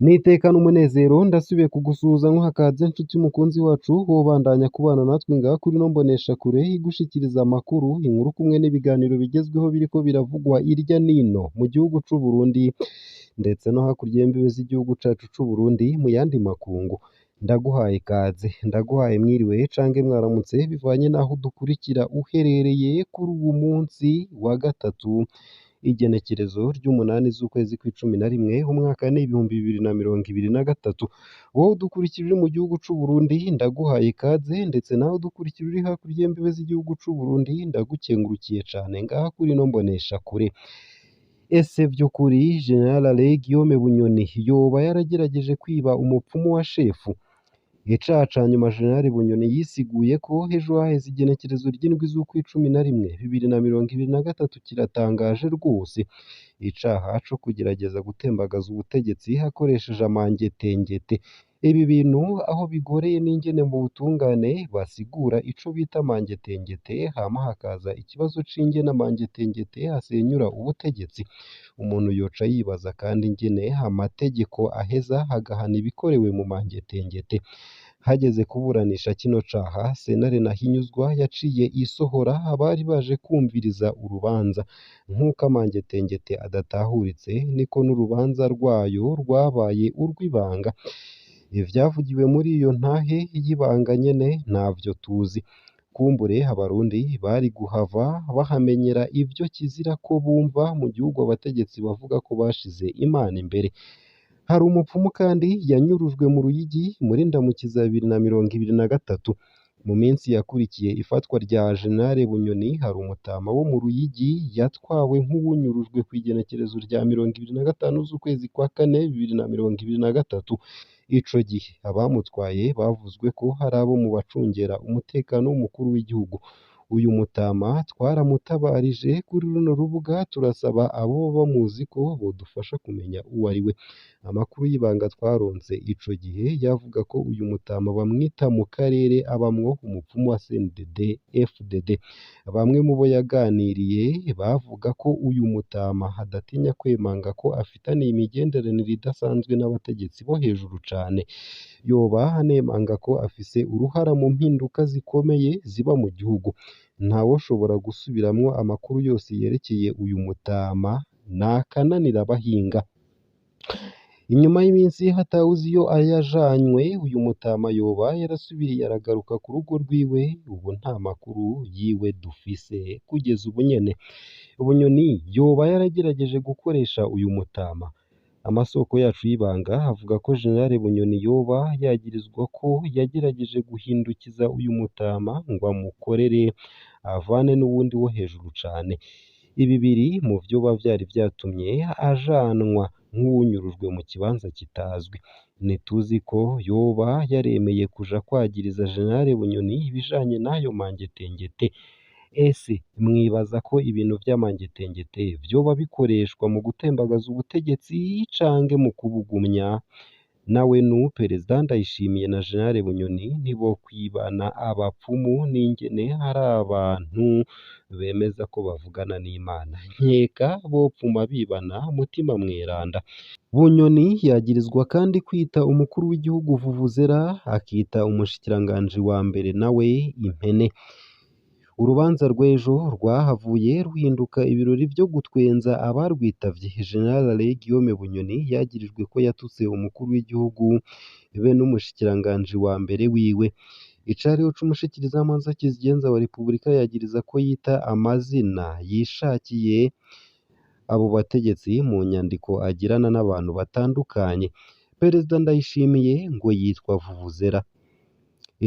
N'iteka n'umunezero ndasubiye kugusuhuza nkuha ikaze nshuti mukunzi wacu wobandanya kubana natwe ngaha kuri ino mboneshakure igushikiriza amakuru, inkuru kumwe n'ibiganiro bigezweho biriko biravugwa irya nino mu gihugu c'u Burundi ndetse no hakurya y'imbibe z'igihugu cacu c'u Burundi mu yandi makungu. Ndaguhaye ikaze, ndaguhaye mwiriwe canke mwaramutse bivanye n'aho udukurikira uherereye kuri uwu munsi wa gatatu igenekerezo ry'umunani z'ukwezi kw'icumi na rimwe umwaka ni 2023. Wowe udukurikira uri mu gihugu c'u Burundi ndaguhaye ikaze, ndetse nawe udukurikira uri hakurya y'imbibe z'igihugu c'u Burundi ndagukengurukiye cane ngaha kuri ino mboneshakure. Ese vy'ukuri General Alain Guillaume Bunyoni yoba yaragerageje kwiba umupfumu wa shefu? Icaha ca nyuma General Bunyoni yisiguye ko ejo haheze igenekerezo ry'indwi z'ukwicumi na rimwe 2023 kiratangaje rwose. Icaha co kugerageza gutembagaza ubutegetsi akoresheje amangetengete. Ibi bintu aho bigoreye n'ingene mu butungane basigura ico bita amangetengete, hama hakaza ikibazo c'ingene amangetengete asenyura ubutegetsi. Umuntu yoca yibaza kandi ingene amategeko aheza agahana ibikorewe mu mangetengete. Hageze kuburanisha kino caha, sentare Ntahinyuzwa yaciye isohora abari baje kwumviriza urubanza. Nk'uko amangetengete adatahuritse niko n'urubanza rwayo rwabaye urw'ibanga. Ivyavugiwe muri iyo ntahe y'ibanga nyene ntavyo tuzi. Kumbure abarundi bari guhava bahamenyera ivyo kizira ko bumva mu gihugu abategetsi bavuga ko bashize Imana imbere. Hari umupfumu kandi yanyurujwe mu Ruyigi muri Ndamukiza 2023. Mu minsi yakurikiye ifatwa rya General Bunyoni, hari umutama wo mu Ruyigi yatwawe nk'uwunyurujwe kw'igenekerezo rya 25 z'ukwezi kwa kane 2023. Ico gihe abamutwaye bavuzwe ko hari abo mu bacungera umutekano w'umukuru w'igihugu. Uyu mutama twaramutabarije kuri runo rubuga, turasaba aboba bamuzi ko bodufasha kumenya uwo ari we. Amakuru y'ibanga twaronse ico gihe yavuga ko uyu mutama bamwita mu karere abamwo umupfumu wa CNDD FDD. Bamwe mu bo yaganiriye bavuga ko uyu mutama adatinya kwemanga ko afitaniye imigenderanire idasanzwe n'abategetsi bo hejuru cane. Yoba anemanga ko afise uruhara mu mpinduka zikomeye ziba mu gihugu. Ntawoshobora gusubiramwo amakuru yose yerekeye uyu mutama, nakananira abahinga. Inyuma y'iminsi hatawuzi iyo yajanywe, uyu mutama yoba yarasubiriye aragaruka ku rugo rwiwe, ubu nta makuru yiwe dufise kugeza ubu nyene. Bunyoni yoba yaragerageje gukoresha uyu mutama. Amasoko yacu y'ibanga avuga ko General Bunyoni yoba yagirizwa ko yagerageje guhindukiza uyu mutama ngo amukorere avane n'uwundi wo hejuru cane. Ibi biri mu vyoba vyari vyatumye ajanwa nk'uwunyurujwe mu kibanza kitazwi. Ntituzi ko yoba yaremeye kuja kwagiriza General Bunyoni ibijanye n'ayo mangetengete. Ese mwibaza ko ibintu vy'amangetengete vyoba bikoreshwa mu gutembagaza ubutegetsi canke mu kubugumya? Nawenu Perezida Ndayishimiye na General Bunyoni ntibokwibana abapfumu n'ingene hari abantu bemeza ko bavugana n'Imana. Nkeka bopfuma bibana mutima mweranda. Bunyoni yagirizwa kandi kwita umukuru w'igihugu vuvuzela, akita umushikiranganji wa mbere nawe impene. Urubanza rw'ejo rwahavuye ruhinduka ibirori vyo gutwenza abarwitavye. General Alain Guillaume Bunyoni yagirijwe ko yatutse umukuru w'igihugu be n'umushikiranganji wa mbere wiwe. Icariho c'umushikirizamanza kizigenza wa Repubulika yagiriza ko yita amazina yishakiye abo bategetsi mu nyandiko agirana n'abantu batandukanye. Perezida Ndayishimiye ngo yitwa Vuvuzela.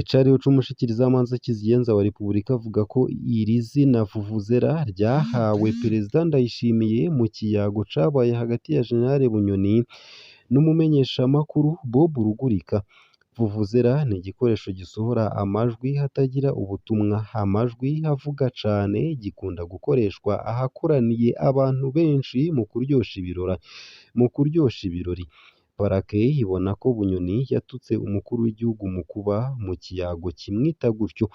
Icariho c'umushikirizamanza kizigenza wa Repubulika avuga ko iri zina Vuvuzela ryahawe Perezida Ndayishimiye mu kiyago cabaye hagati ya General Bunyoni n'umumenyeshamakuru Bob Rugurika. Vuvuzela ni igikoresho gisohora amajwi atagira ubutumwa, amajwi avuga cane, gikunda gukoreshwa ahakoraniye abantu benshi mu kuryosha ibirora, mu kuryosha ibirori. Parake ibona ko Bunyoni yatutse umukuru w'igihugu mu kuba mu kiyago kimwita gutyo.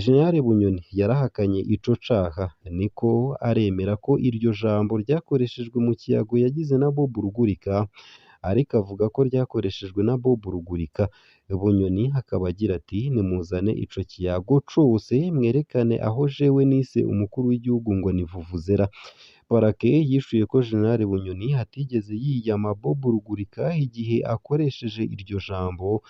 General Bunyoni yarahakanye ico caha, niko aremera ko iryo jambo ryakoreshejwe mu kiyago yagize na Bob Rugurika, ariko avuga ko ryakoreshejwe na Bob Rugurika. Bunyoni akaba agira ati: "Nimuzane ico kiyago cose mwerekane aho jewe nise umukuru w'igihugu ngo ni vuvuzela." Parake yishuye ko General Bunyoni atigeze yiyama Bob Rugurika igihe akoresheje iryo jambo,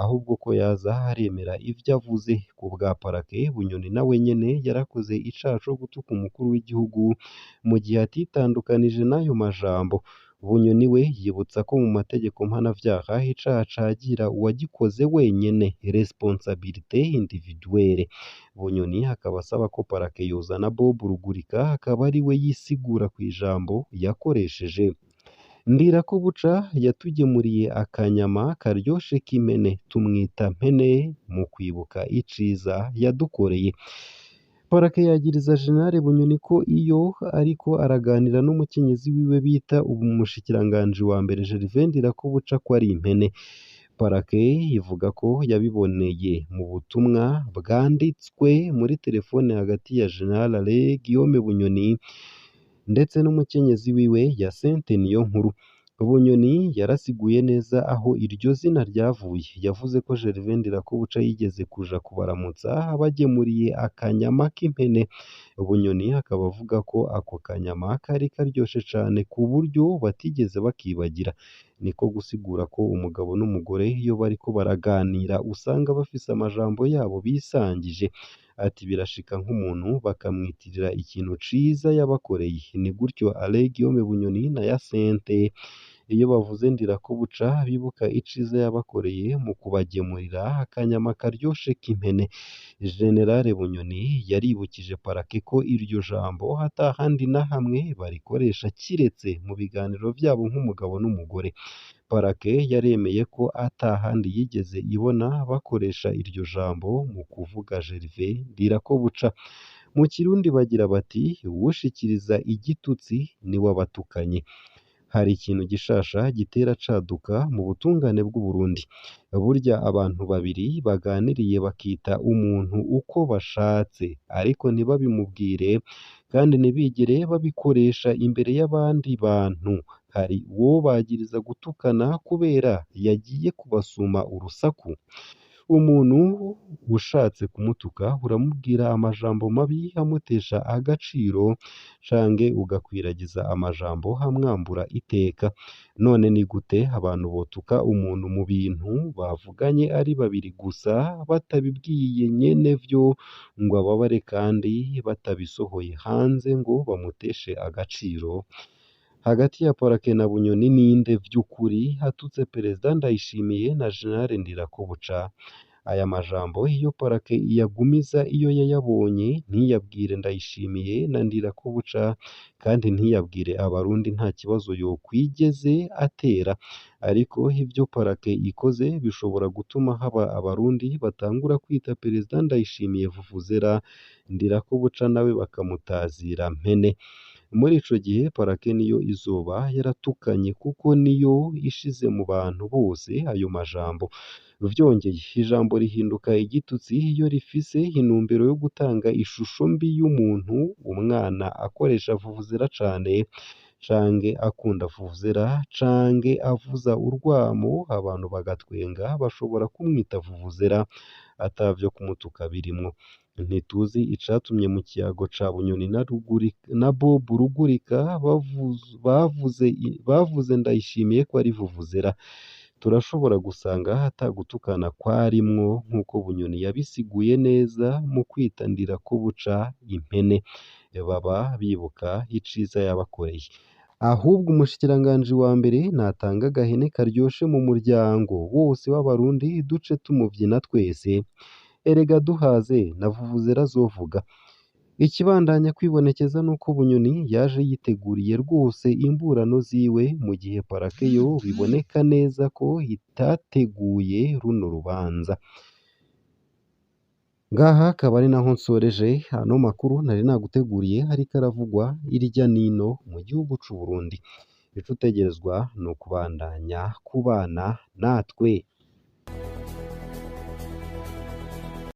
ahubwo ko yaza aremera ivyo avuze. Ku bwa Parake, Bunyoni nawe nyene yarakoze icaha co gutuka umukuru w'igihugu mu gihe atitandukanije n'ayo majambo. Bunyoni we yibutsa ko mu mategeko mpanavyaha icaha cagira uwagikoze wenyene, responsabilité individuelle. Bunyoni akaba asaba ko Parake yozana Bob Rugurika akaba ari we yisigura kw'ijambo yakoresheje. Ndirakobuca yatugemuriye akanyama karyoshe k'impene, tumwita Mpene mu kwibuka iciza yadukoreye. Parake yagiriza General Bunyoni ko iyo ariko araganira n'umukenyezi wiwe bita umushikiranganji wa mbere Gervais Ndirakobuca ko ari impene. Parake ivuga ko yabiboneye mu butumwa bwanditswe muri telefone hagati ya General Alain Guillaume Bunyoni ndetse n'umukenyezi wiwe Hyacinthe Niyonkuru. Bunyoni yarasiguye neza aho iryo zina ryavuye. Yavuze ko Gervais Ndirakobuca yigeze kuja kubaramutsa abagemuriye akanyama k'impene. Bunyoni akaba avuga ko ako kanyama kari karyoshe cane ku buryo batigeze bakibagira. Niko gusigura ko umugabo n'umugore iyo bariko baraganira usanga bafise amajambo yabo bisangije. Ati: "Birashika nk'umuntu bakamwitirira ikintu ciza yabakoreye." Ni gutyo Alain Guillaume Bunyoni na Hyacinthe iyo bavuze Ndirakobuca bibuka iciza yabakoreye mu kubagemurira akanyama karyoshe k'impene. General Bunyoni yaribukije Parake ko iryo jambo ata handi na hamwe barikoresha kiretse mu biganiro vyabo nk'umugabo n'umugore. Parake yaremeye ko ata handi yigeze ibona bakoresha iryo jambo mu kuvuga Gervais Ndirakobuca. Mu Kirundi bagira bati: "Uwushikiriza igitutsi niwe aba atukanye." Hari ikintu gishasha gitera caduka mu butungane bw'u Burundi. Burya abantu babiri baganiriye bakita umuntu uko bashatse, ariko ntibabimubwire kandi ntibigere babikoresha imbere y'abandi bantu, hari uwobagiriza gutukana kubera yagiye kubasuma urusaku. Umuntu ushatse kumutuka uramubwira amajambo mabi amutesha agaciro canke ugakwiragiza amajambo amwambura iteka. None ni gute abantu botuka umuntu mu bintu bavuganye ari babiri gusa batabibwiye nyenevyo ngo ababare kandi batabisohoye hanze ngo bamuteshe agaciro? Hagati ya Parake na Bunyoni ninde vy'ukuri atutse Perezida Ndayishimiye na General Ndirakobuca? Aya majambo iyo Parake iyagumiza iyo yayabonye ntiyabwire Ndayishimiye na Ndirakobuca kandi ntiyabwire Abarundi nta kibazo yokwigeze atera. Ariko ivyo Parake ikoze bishobora gutuma haba Abarundi batangura kwita Perezida Ndayishimiye vuvuzela, Ndirakobuca nawe bakamutazira Mpene. Muri ico gihe Parake niyo izoba yaratukanye kuko niyo ishize mu bantu bose ayo majambo. Vyongeye, ijambo rihinduka igitutsi iyo rifise intumbero yo gutanga ishusho mbi y'umuntu. Umwana akoresha vuvuzela cane canke akunda vuvuzela canke avuza urwamo abantu bagatwenga bashobora kumwita vuvuzela atavyo kumutuka birimwo. Ntituzi icatumye mu kiyago ca Bunyoni na Bob Rugurika bavuze Ndayishimiye ko ari vuvuzela. Turashobora gusanga ata gutukana kwarimwo nk'uko Bunyoni yabisiguye neza mu kwita Ndirakobuca impene. Baba bibuka iciza yabakoreye. Ahubwo umushikiranganji wa mbere natanga agahene karyoshe mu muryango wose w'Abarundi duce tumuvyina twese. Erega duhaze na vuvuzela azovuga. Ikibandanya kwibonekeza nuko Bunyoni yaje yiteguriye rwose imburano ziwe, mu gihe Parake yo biboneka neza ko itateguye runo rubanza. Ngaha akaba ari naho nsoreje ano makuru nari naguteguriye ariko aravugwa irya nino mu gihugu c'u Burundi. Ico utegerezwa ni ukubandanya kubana natwe.